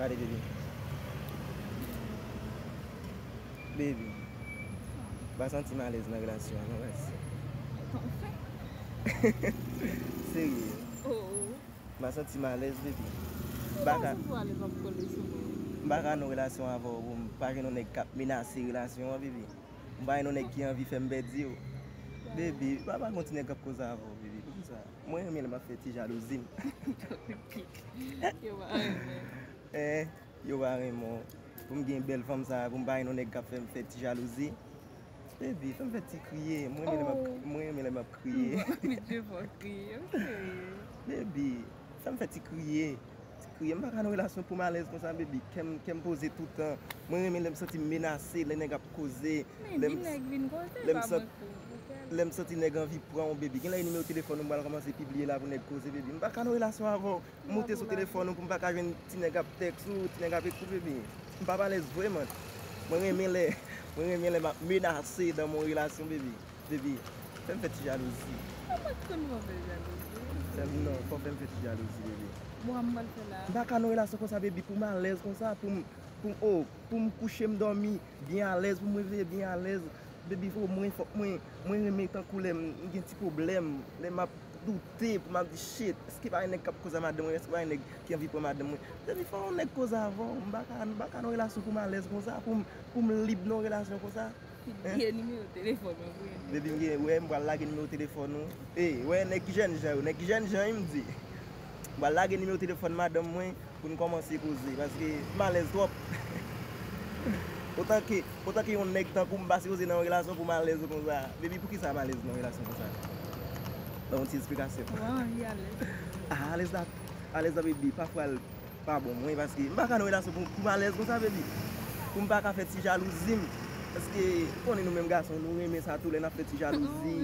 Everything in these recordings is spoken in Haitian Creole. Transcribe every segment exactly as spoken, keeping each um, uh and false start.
Gade, baby. Baby. M pa santi m alèz nan relasyon an, non, baz. Serye. Oh. M pa santi m alèz, baby. M pa ka, m pa ka nan relasyon avè w pou m pa jwenn yon nèg k ap menase relasyon an, baby. M pa jwenn yon nèg ki anvi fè m pèdi w. Baby, pa, pa gon ti nèg k ap koze avè w, baby. Poukisa? Mwen renmen lè m ap fè ti jalouzi m. Yo pa renmen. Eh, yo pa renmen w. Pou m gen bèl fanm sa, pou m pa jwenn yon nèg k ap fè m fè ti jalouzi. Baby, fè m fè ti kriye. Mwen renmen lè m ap, mwen renmen lè m ap kriye. Bidye fò kriye, w serye. Baby, fè m fè ti kriye. Ti kriye. M pa ka nan relasyon pou m alèz konsa, baby. Kè m, kè m poze toutan. Mwen renmen lè m santi m menase, lè nèg ap koze. Men di nèg vin koze, pa mwen pou, pou fè l. Lè m santi nèg anvi pran w, baby. Genlè e nimewo telefòn ou m pral kòmanse pibliye la pou nèg koze, baby. M pa ka nan relasyon avè w. M moute sou telefòn ou pou m pa ka jwenn ti nèg ap tèks ou, ti nèg ap ekri, baby. M p ap alèz vre, man. Mwen renmen lè, mwen renmen lè m ap menase dans mon relation, baby. Baby, fè m fè ti jalouzi. Kòman k konn fè w fè jalouzi? Fè m non, fò w fè m fè ti jalouzi, baby. Bon, m pral fè la. M pa ka nan relasyon konsa, baby, pou m alèz konsa, pou m, pou m, oh, pou m kouche m dòmi byen alèz, pou m reveye byen alèz. Baby, fò mwen, fòk mwen, mwen renmen tankou lè m, m gen ti pwoblèm, lè m ap doute, pou m ap di, shit, èske pa gen nèg k ap koze a madanm mwen, èske pa gen nèg ki anvi pran madanm mwen? Baby, fò yon nèg koze avè w, m pa ka, m pa ka nan relasyon pou m alèz konsa, pou m, pou m lib nan yon relasyon konsa. Pibliye nimewo telefòn mwen pou yon nèg. Baby, m gen, wè, m pral lage nimewo telefòn ou. Ey, wè, nèg ki jènjan yo, nèg ki jènjan wi m di. M pral lage nimewo telefòn madanm mwen pou n kòmanse koze, paske m alèz twòp. Otanke, otanke yon nèg tankou m pa sipoze nan yon relasyon pou m alèz konsa. Baby, poukisa m alèz nan yon relasyon konsa? Ban yon ti esplikasyon. Mwen anvi alèz. Ah, alèz la, alèz la, baby, pafwa l pa bon mwen, paske m pa ka nan relasyon pou, pou m alèz konsa, baby. Pou m pa ka fè ti jalouzi m. Paske, ou konnen nou menm gason, nou renmen sa tou lè n ap fè ti jalouzi.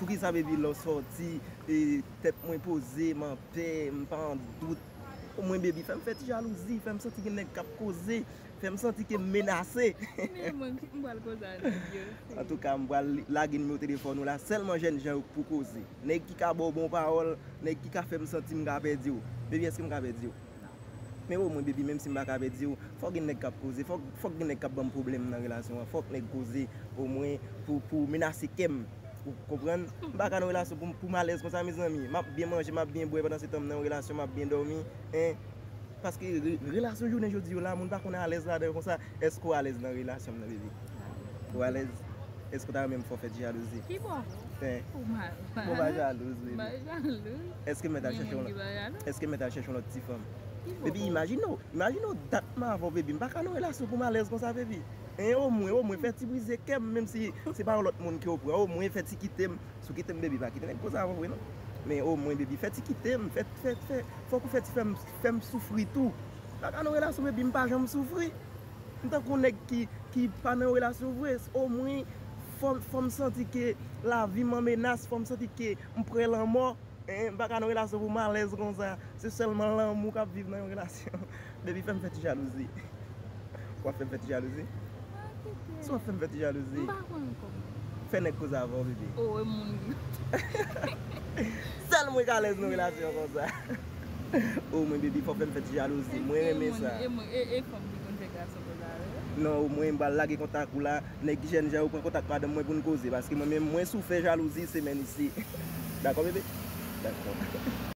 Poukisa, baby, lè w sòti, e, tèt mwen poze, m anpè, m pa an dout. Omwen, baby, fè m fè ti jalouzi, fè m santi gen nèg k ap koze, fè m santi ke m menase. Men mwen, m pral koze a nèg yo. Antouka, m pral li-, lage nimewo telefòn ou la, sèlman jènjan yo k pou koze. Nèg ki ka ba w bon pawòl, nèg ki ka fè m santi m ka pèdi w. Baby, èske m ka pèdi w? Men omwen, baby, menm si m pa ka pèdi w, fòk gen nèg k ap koze, fòk, fòk gen nèg k ap ban m pwoblèm nan relasyon an, fòk nèg koze, omwen, pou, pou menase kè m. Ou konprann? M pa ka nan relasyon pou, pou m alèz konsa, mezanmi. M ap byen manje, m ap byen bwè, pandan se tan m nan yon relasyon, m ap byen dòmi, en. Paske re-, relasyon jounen jodi yo la, moun pa konn alèz ladan yo konsa. Èske w alèz nan relasyon m nan, baby? Ou alèz? Èske w ta renmen m fè w fè ti jalouzi? Ki bò? En. Ou mal. Bon, pa jalouz, baby. Pa jalouz. Èske m mèt al chèche yon lòt, èske m mèt al chèche yon lòt ti fanm? Ki bò? Baby, imajine w, imajine w dat m avè w, baby. M pa ka nan relasyon pou m alèz konsa, baby. En, omwen, omwen, fè ti brize kè m, menm si se pa yon lòt moun ke w pran. Omwen, fè ti kite m. Si w kite m, baby, pa kite nèg koze avè w vre, non. Men omwen, baby, fè ti kite m. Fè, fè, fè, fòk ou fè ti fè m, fè m soufri tou. M pa ka nan relasyon, baby, m pa janm soufri. M tankou yon nèg ki, ki pa nan yon relasyon vre. Omwen, fò, fò m santi ke lavi m an menas, fò m santi ke m prè lanmò. En, m pa ka nan relasyon pou m alèz konsa. Se sèlman lanmou k ap viv nan yon relasyon. Baby, fè m fè ti jalouzi. W ap fè m fè ti jalouzi? Si w ap fè m fè ti jalouzi. M pa konn kòman. Fè nèg koze avè w, baby. Oh, e moun. Sèl mwen k alèz nan relasyon konsa. Oh, mwen, baby, fò w fè m fè ti jalouzi. Mwen renmen sa. E moun, e, e fanm ki konn fè gason koze avè w? Non, mwen, m pral lage kontak ou la. Nèg ki jènjan yo pran kontak madanm mwen pou n koze, paske mwen menm, mwen sou fè jalouzi semèn isi. Dakò, bebe? Dakò.